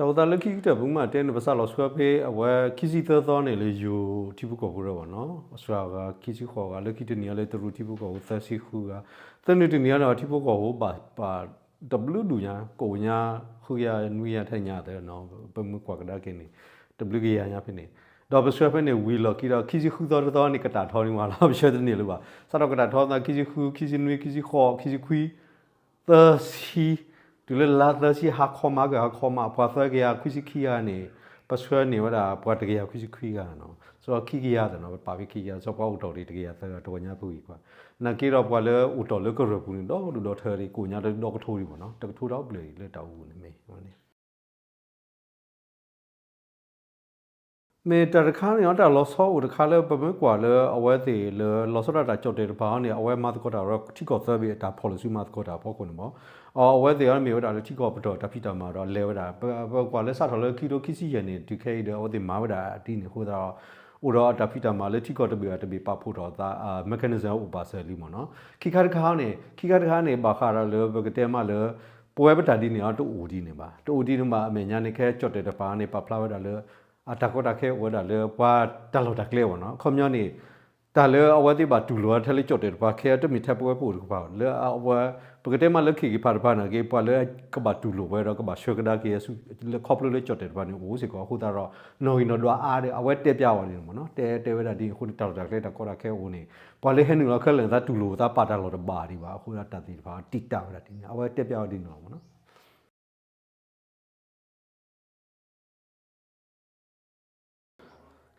တၢ်အိၣ်သးလၢခံကတၢၢ် ပမ့ၢ်တဲန့ၣ် ပစးလီၤဆှၢဖဲအဝဲခံဆံသၢသီန့ၣ် လၢယိၤထံဖိကီၢ်ဖိဒီးဘၣ်နီၤ, အစှၤဂၤခံဆံဃိးဂၤ, လၢခံတနံၤအံၤလၢတရူးထံဖိကီၢ်ဖိသၢဆံဃုဂၤ, သၢနံၤတနံၤအံၤန့ၣ် ထံဖိကီၢ်ဖိဘၣ်ပာ်တဘျုးဒူၣ်ညါ, ကိးညါ, ဃုကယၤ, နွံကယၤထဲညါသၢနီၤ, ပမ့ၢ်ကွၢ်ကဒါက့ၤန့ၣ် တဘျုးကယၤညါဖဲန့ၣ်, ဒီးပဆှၢဖဲန့ၣ် ဝံၤလီၢ်ခံဒီး ခံဆံဃုသီတသီန့ၣ် ကတၢ်ထီန့ၣ်မးလီၤ, ပဆှၢတန့ၢ်လၢၤဘၣ်, စးထီၣ်ကတၢ်ထီသး ခံဆံဃု, ခံဆံနွံ, ခံဆံဃိး, ခံဆံခွံ သၢဆံ, တုၤလၢလါသၢဆံ ဟါခီမးက့ၤ ဟါခီမး, ပှၤသၢကယၤခွံဆံခံဂၤန့ၣ် ပဆှၢန့ၢ်ဝဲဒၣ်ပှၤတကယၤခွံဆံခွံဂၤနီၤ, စီၤခံကယၤသနီၤ, ပပာ်ဖဲခံကယၤ, စီၤပှၤအိၣ်တီၢ်ဒံးတကယၤသၢဂၤ တဂီၤညါဖုဂံၢ်ကွၢ်, နာ်က့ဒီးပှၤလၢအိၣ်တီၢ်လၢကရၢၢ်ပူၤန့ၣ် ဒီဒူၣ်ဒီထၢဒံး ကိးညါဒီးကထိဒံးမးနီၤ, တကထိဒီးဘျၢၣ်လၢတၢ်အိၣ်န့ၣ်မ့ၢ် မ့ၢ်တၢ်တခါန့ၣ် တၢ်လီၤဆီအိၣ်တခါလၢ ပမ့ၢ်ကွၢ်လၢအဝဲသ့ၣ်လၢ လီၤဆီဒၣ်တၢ်ကၠီၣ်တဲာ်တဖၣ်အံၤန့ၣ် အဝဲမၤသကိးတၢ်ဒီးထံကီၢ်သၢဘ့ၣ်အတၢ်ဖီၣ်လိာ်စုမၤသကိးတၢ်အဖီခိၣ်န့ၣ်မး, အဝဲသ့ၣ်အံၤမ့ၢ်ဝဲဒၣ်လၢထံကီၢ်ပတီၢ်တၢ်ဖံးတၢ်မၤဒီးလဲၤဝဲဒၣ်, ပကွၢ်လၢစးထီၣ်လၢခံကထိခံဆံယဲၢ်န့ၣ် တုၤခဲအံၤဒီး အဝဲသ့ၣ်မၤဝဲဒၣ်ဒ်န့ၣ်အဃိသတးဒီး အိၣ်ဒီးအတၢ်ဖံးတၢ်မၤလၢထံကီၢ်တဘ့ၣ်ဘၣ်တဘ့ၣ်ပာ်ဖှိၣ်ထီၣ်အသး mechanism အိၣ်ဘၣ်စၢၤလံမးနီၤ, ခံခါတခါန့ၣ် ခံခါတခါန့ၣ် ဘၣ်ဃးဒီးလၢပကတဲမးလၢ ပဝဲပတၢ်ဒ်န့ၣ်အံၤ တအိၣ်ဒံးန့ၣ်ဘၣ်, တအိၣ်ဒံးန့ၣ်ဘၣ်, အမဲာ်ညါန့ၣ် ခဲကၠီၣ်တဲာ်တဖၣ်န့ၣ် ပာ်ဖျါဝဲဒၣ်လၢ အတၢ်ကီတၢ်ခဲအိၣ်ဝဲဒၣ်လၢပှၤတၢ်လီၢ်တၢ်ကျဲဘၣ်နီၤ, အခီပညီန့ၣ် တၢ်လၢအဝဲသ့ၣ်ဘၣ်တူၢ်လိာ်ထဲလၢကၠီၣ်တဲာ်တဖၣ် ခဲအံၤတမ့ၢ်ထဲပဝဲပအိၣ်တကပၤ လၢအဝဲ ပကတဲမးလၢ ခ့ၣ်က့ၤဖးတဖၣ်န့ၣ်က့ၤ ပှၤလၢကဘၣ်တူၢ်လိာ်ဝဲဒီးကဘၣ်ဆှၢကဒါက့ၤ ခီဖျိလၢကၠီၣ်တဲာ်တဖၣ်န့ၣ် အိၣ်စ့ၢ်ကီးအဃိသတးဒီး နီၣ်ဂံၢ်နီၣ်ဒွးအါဒီး အဝဲတဲပျးဝဲဒ်န့ၣ်မးနီၤ, တဲ တဲဝဲဒၣ်ဒ်န့ၣ်အဃိန့ၣ် တၢ်လီၢ်တၢ်ကျဲတၢ်ကီတၢ်ခဲအိၣ်န့ၣ် ပှၤလၢဟဲနုာ်လီၤခဲလၢာ်န့ၣ် သးတူၢ်လိာ်သးပာ်တၢ်လီၢ်တဘၣ်ဒံးဘၣ် အဃိဒၣ်တၢ်သ့ၣ်တဖၣ်တံာ်တာ်ဝဲဒၣ်ဒ်န့ၣ် အဝဲတဲပျးဝဲဒ်န့ၣ်လီၤမးနီၤ.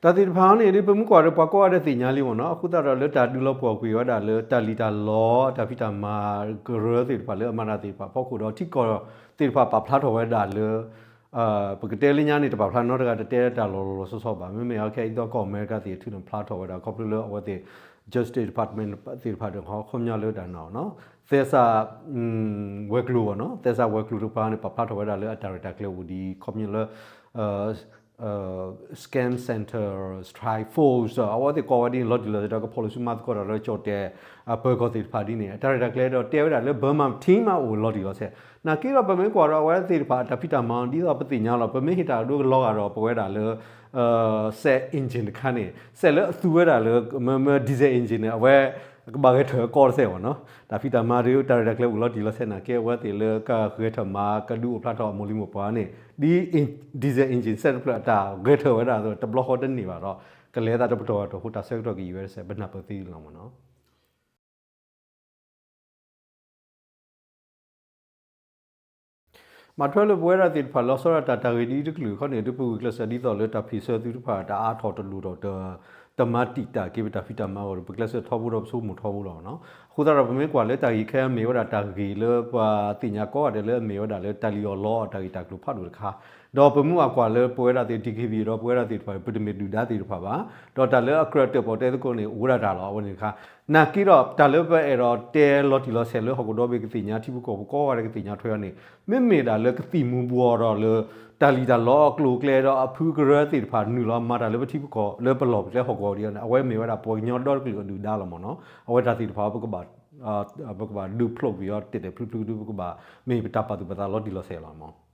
တၢ်သ့ၣ်တဖၣ်န့ၣ် ဒ်ပမ့ၢ်ကွၢ်ဒီးပှၤကိးဂၤဒဲးသ့ၣ်ညါလံမးနီၤ, အဃိသတးဒီးလၢတၢ်ဒုးလီၤပှီၢ်ကွံာ်ဝဲဒၣ်လၢတၢ်လံၣ်တၢ်လီ တၢ်ဖံးတၢ်မၤကရၢသ့ၣ်တဖၣ်လၢအမၤတၢ်သ့ၣ်တဖၣ်အဖီခိၣ်ဒီး ထံကီၢ်သ့ၣ်တဖၣ်ပာ်ဖျါထီၣ်ဝဲဒၣ်လၢ ပကတဲလၢညါန့ၣ် တပာ်ဖျါနီတဂၤ တတဲတၢ်လီၤလီၤဆီဆီဘၣ်. မ့မ့ၢ်အခဲအံၤဒီးကီၢ်အမဲရကၤသ့ၣ်အထုးန့ၣ် ဖျါထီၣ်ဝဲဒၣ် ခီဖျိလၢအဝဲသ့ၣ် Justice Department သ့ၣ်တဖၣ်ဒီး ခီပညီလၢတၢ်နီၣ်နီၣ် သဲစး ဝဲၤကျိၤဘၣ်နီၣ်, သဲစးဝဲၤကျိၤတဖၣ်န့ၣ် ပာ်ဖျါထီၣ်ဝဲဒၣ်လၢအတၢ်ရဲၣ်တၢ်ကျဲၤအိၣ်ဒံး ခီပညီလၢ Scam Center Strike Force အဝဲသ့ၣ်ကိးဝဲဒ်န့ၣ် လီၤတံၢ်လီၤဆဲးဒီး ကဖီၣ်လိာ်စုမၤသကိးတၢ်လၢကၠီၣ်တဲာ် ပၢၤကီၢ်သ့ၣ်တဖၣ်ဒ်န့ၣ် အတၢ်ရဲၣ်တၢ်ကျဲၤဒီးတဲဝဲဒၣ်လၢ Burma Team မးအိၣ်လီၤတံၢ်လီၤဆဲး. နာ်က့ဒီးပမ့ၢ်ကွၢ်ဒီးအဝဲသ့ၣ်တဖၣ်အတၢ်ဖံးတၢ်မၤ ဒ်သိးပသ့ၣ်ညါလီၤ ပမ့ၢ်ဟ့ၣ်တၢ်ဒိကလီဂာ်ဒီး ပဝဲဒၣ်လၢ စဲး engine တခါန့ၣ် စဲးလၢအသူဝဲဒၣ်လၢ မ့ၢ် diesel engine န့ၣ် အဝဲ ကဘၣ်ဂဲၤထၢၣ်အကီတစဲးဘၣ်နီၣ်. တၢ်ဖံးတၢ်မၤဒီး တၢ်ရဲၣ်တၢ်ကျဲၤအိၣ်လီၤတံၢ်လီၤဆဲးနာ်က့ အဝဲသ့ၣ်လၢကဂဲၤထၢၣ်မၤ ကဒုးအိၣ်ဖျါထီၣ်အမိၢ်လံၤမိၢ်ပှၢ်န့ၣ် ဒ် diesel engine စဲးတဖျၢၣ်အတၢ်ဂဲၤထၢၣ်ဝဲဒၣ်အသိး တဘျီဃီတန့ၢ်ဘၣ်ဒီး ကလဲၤသးတပတီၢ်ဘၣ်တၢ်ဃိ တၢ်ဆၢကတီၢ်ကယံာ်ဝဲတစဲး ပနၢ်ပၢၢ်သ့လီၤမးနီၣ်. ဘၣ်ထွဲလၢပဝဲဒၣ်သ့ၣ်တဖၣ် လီၤဆီဒၣ်တၢ် တၢ်ဂ့ၢ်ဒ်တကလုာ်ခီန့ၣ် ဒ်ပဂုာ်ကျဲးစၢးဒ်သိးလၢတၢ်ဖံးဆၢသုတဖၣ် တၢ်အါထီၣ်တလိၣ်ထီၣ် တမၤတံာ်တာ်က့ၤပတၢ်ဖံးတၢ်မၤအဂီၢ်ဒီး ပကျဲးစၢးထီဘိဒီးပဆိကမိၣ်ထီဘိလီၤနီၣ်. အဃိသတးဒီး ပမ့ၢ်ကွၢ်လၢတၢ်ဂ့ၢ်ခဲအံၤမ့ၢ်ဝဲဒၣ်တၢ်ဂ့ၢ်လၢပှၤသ့ၣ်ညါကိးဂၤဒဲးလၢအမ့ၢ်ဝဲဒၣ်လၢတၢ်လံၣ်အီၣ်လီအီၣ်တၢ်ဂ့ၢ်တၢ်ကျိၤဖးဒိၣ်တခါ ဒီးပမ့ၢ်ဘၣ်ကွၢ်လၢပဝဲဒၣ်သ့ၣ် DKBA ဒီးပဝဲဒၣ်သ့ၣ်တဖၣ် ပတမ့ၢ်ဒုၣ်ဒါသ့ၣ်တဖၣ်ဘၣ်. ဒီးတၢ်လၢအကြၢးတၢၣ်ပီၣ်တဲသကိးန့ၣ် အိၣ်ဝဲဒၣ်တၢ်လီၤ အဝဲန့ၣ်တခါ နာ်က့ဒီး တၢ်လၢပအဲၣ်ဒိးတဲလီၤတံၢ်လီၤဆဲးလၢဟီၣ်ခိၣ်ဒီဘ့ၣ်ကသ့ၣ်ညါ ထံဖိကီၢ်ဖိကိးဂၤဒဲးကသ့ၣ်ညါထွဲအီၤန့ၣ် မ့မ့ၢ်ဒၣ်လၢကသံၣ်မူၤဘှီးဒီးလၢ တၢ်လံၣ်တၢ်လီအကျိၤအကျဲဒီးအဖုကရၢသ့ၣ်တဖၣ် နုာ်လီၤမၤတၢ်လၢပထံပကီၢ်လၢပလီၢ်ပကျဲဟီၣ်ကဝီၤဒ်အံၤန့ၣ် အဝဲမ့ၢ်ဝဲဒၣ်ပှၤကညီဒီတကလုာ်အဒုၣ်ဒါလီၤမးနီၣ်. အဝဲတၢ်သ့ၣ်တဖၣ် ပကဘၣ် ပကဘၣ်ဒုးဖျိးကွံာ်အီၤတဲာ်တဲာ်ဖျုးဖျုးဒီး ပကဘၣ်မ့ၢ်ပတၢ်ပာ်သူၣ်ပာ်သးလီၤတံၢ်လီၤဆဲးလီၤမး.